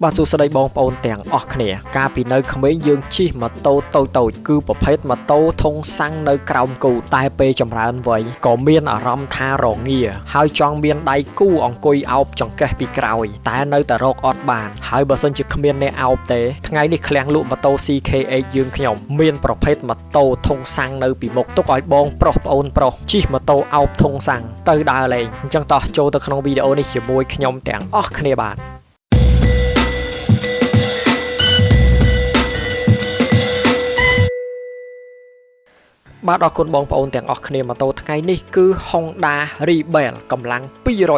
បាទសួស្តីបងប្អូនទាំងអស់គ្នាកាលពីនៅក្មេងយើងជិះម៉ូតូតូចៗគឺប្រភេទម៉ូតូធុងសាំងនៅក្រោមគូតែពេលចម្រើនវ័យក៏មានអារម្មណ៍ថារងាហើយចង់មានដៃគូអង្គុយអោបចង្កេះពីក្រោយតែនៅតែរកអត់បានហើយបើសិនជាគ្មានអ្នកអោបទេថ្ងៃនេះឃ្លាំងលក់ម៉ូតូ CKH យើងខ្ញុំមានប្រភេទម៉ូតូធុងសាំងនៅពីមុខទុកឲ្យបងប្រុសប្អូនប្រុសជិះម៉ូតូអោបធុងសាំងទៅដើរលេងអញ្ចឹងតោះចូលទៅក្នុងវីដេអូនេះជាមួយខ្ញុំទាំងអស់គ្នាបាទ បាទអរគុណបងប្អូនទាំងអស់គ្នាម៉ូតូថ្ងៃនេះគឺ Honda Rebel កម្លាំង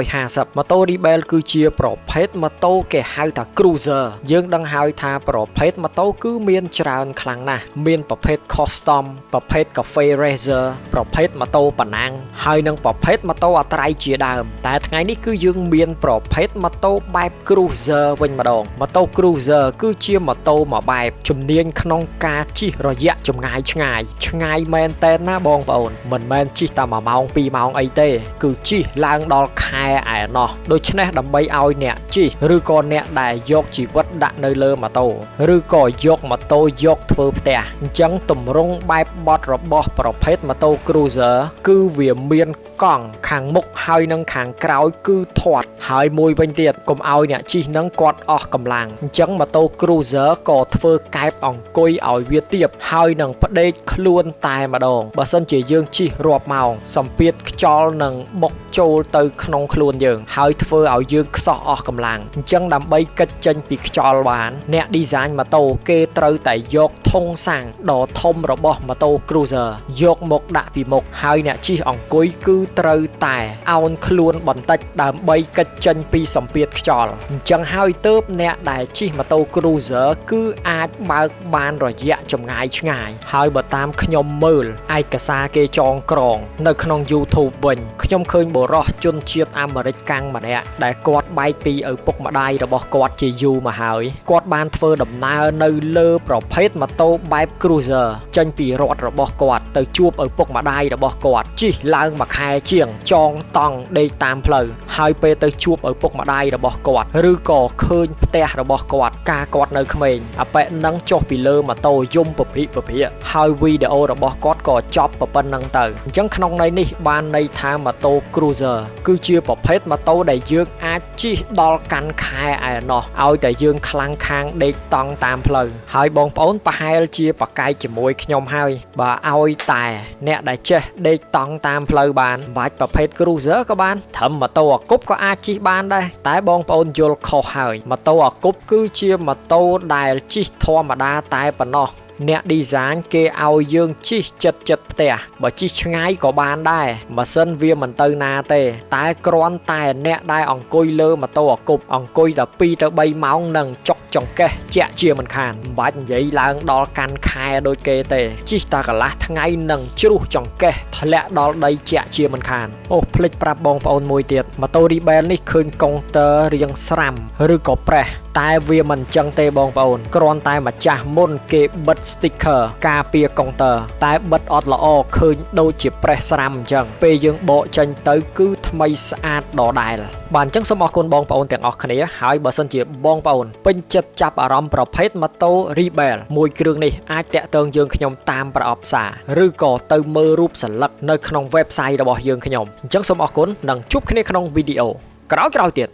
250ម៉ូតូ Rebel គឺជាប្រភេទម៉ូតូគេហៅថា Cruiser យើងដឹងហើយថាប្រភេទម៉ូតូគឺមានច្រើនខ្លាំងណាស់មានប្រភេទ Custom ប្រភេទ Cafe Racer ប្រភេទម៉ូតូប៉ណាំងហើយនិងប្រភេទម៉ូតូអាត្រៃជាដើមតែថ្ងៃនេះគឺយើងមានប្រភេទម៉ូតូបែប Cruiser វិញម្ដងម៉ូតូ Cruiser គឺជាម៉ូតូមួយបែបជំនាញក្នុងការជិះរយៈចម្ងាយឆ្ងាយឆ្ងាយមែនតែនណាបងប្អូនមិនមែនជិះតែ1ម៉ោង2ម៉ោងអីទេគឺជិះឡើងដល់ខែឯណោះដូច្នេះដើម្បីឲ្យអ្នកជិះឬក៏អ្នកដែលយកជីវិតដាក់នៅលើម៉ូតូឬក៏យកម៉ូតូយកធ្វើផ្ទះអញ្ចឹងទម្រង់បែបបត់របស់ប្រភេទម៉ូតូ Cruiser គឺវាមានកង់ខាងមុខហើយនិងខាងក្រោយគឺធាត់ហើយមួយវិញទៀតកុំឲ្យអ្នកជិះនឹងគាត់អស់កម្លាំងអញ្ចឹងម៉ូតូ Cruiser ក៏ធ្វើកែបអង្គុយឲ្យវាទាបហើយនឹងផ្ដេកខ្លួនតែម្ដងបើសិនជាយើងជិះរាប់ម៉ោងសម្ពាធខ្យល់នឹងបុកចូលទៅក្នុងខ្លួនយើងហើយធ្វើឲ្យយើងខ្សោះអស់កម្លាំងអញ្ចឹងដើម្បីកិច្ចចេញពីខ្យល់បានអ្នក design ម៉ូតូគេត្រូវតែយកធុងសាំងដ៏ធំរបស់ម៉ូតូ Cruiser យកមកដាក់ពីមុខហើយអ្នកជិះអង្គុយគឺត្រូវតែអោនខ្លួនបន្តិចដើម្បីកិច្ចចេញពីសម្ពាធខ្យល់អញ្ចឹងហើយទើបអ្នកដែលជិះម៉ូតូ Cruiser គឺអាចបើកបានរយៈចម្ងាយឆ្ងាយហើយបើតាមខ្ញុំមើលឯកសារគេចងក្រងនៅក្នុង YouTube វិញខ្ញុំឃើញបុរសជនជាតិអាមេរិកកាំងម្នាក់ដែលគាត់បែកពីឪពុកម្ដាយរបស់គាត់ជាយូរមកហើយគាត់បានធ្វើដំណើរនៅលើប្រភេទម៉ូតូបែប Cruiser ចេញពីរដ្ឋរបស់គាត់ទៅជួបឪពុកម្ដាយរបស់គាត់ជិះឡើងមួយខែជាងចងតង់ដេកតាមផ្លូវហើយពេលទៅជួបឪពុកម្ដាយរបស់គាត់ឬក៏ឃើញផ្ទះរបស់គាត់កាលគាត់នៅក្មេងអាប៉ែនឹងចុះពីលើម៉ូតូយំពភិពភិហើយវីដេអូរបស់គាត់ក៏ចប់ប៉ុណ្ណឹងទៅអញ្ចឹងក្នុងន័យនេះបានន័យថាម៉ូតូ Cruiser គឺជាប្រភេទម៉ូតូដែលយើងអាចជិះដល់កាន់ខែឯណោះឲ្យតែយើងខ្លាំងខាងដេកតង់តាមផ្លូវហើយបងប្អូនប្រហែលជាប្រកែកជាមួយខ្ញុំហើយបើឲ្យតែអ្នកដែលចេះដេកតង់តាមផ្លូវបានបាច់ប្រភេទ Cruiser ក៏បានត្រឹមម៉ូតូអាគប់ក៏អាចជិះបានដែរតែបងប្អូនយល់ខុសហើយម៉ូតូអាគប់គឺជាម៉ូតូដែលជិះធម្មតាតែប៉ុណ្ណោះអ្នក design គេឲ្យយើងជិះចិត្តចិត្តផ្ទះបើជិះឆ្ងាយក៏បានដែរម៉ាស៊ីនវាមិនទៅណាទេតែគ្រាន់តែអ្នកដែលអង្គុយលើម៉ូតូអាគប់អង្គុយតែ2ទៅ3ម៉ោងនឹងចុកចង្កេះជាក់ជាមិនខានមិនបាច់និយាយឡើងដល់កាន់ខែដូចគេទេជិះតែកន្លះថ្ងៃនឹងជ្រុះចង្កេះធ្លាក់ដល់ដីជាក់ជាមិនខានអូភ្លេចប្រាប់បងប្អូនមួយទៀតម៉ូតូ Rebel នេះឃើញកុងទ័ររៀងស្រាំឬក៏ប្រេះតែវាមិនចឹងទេបងប្អូនគ្រាន់តែម្ចាស់មុនគេបិទ sticker ការពារកុងទ័រតែបិទអត់ល្អឃើញដូចជាប្រេះស្រាំអញ្ចឹងពេលយើងបកចេញទៅគឺថ្មីស្អាតដដែលបាទអញ្ចឹងសូមអរគុណបងប្អូនទាំងអស់គ្នាហើយបើសិនជាបងប្អូនពេញចិត្តចាប់អារម្មណ៍ប្រភេទម៉ូតូ Rebel មួយគ្រឿងនេះអាចតាក់ទងយើងខ្ញុំតាមប្រអប់សារឬក៏ទៅមើលរូបសន្លឹកនៅក្នុង website របស់យើងខ្ញុំអញ្ចឹងសូមអរគុណនិងជួបគ្នាក្នុងវីដេអូក្រោយៗទៀត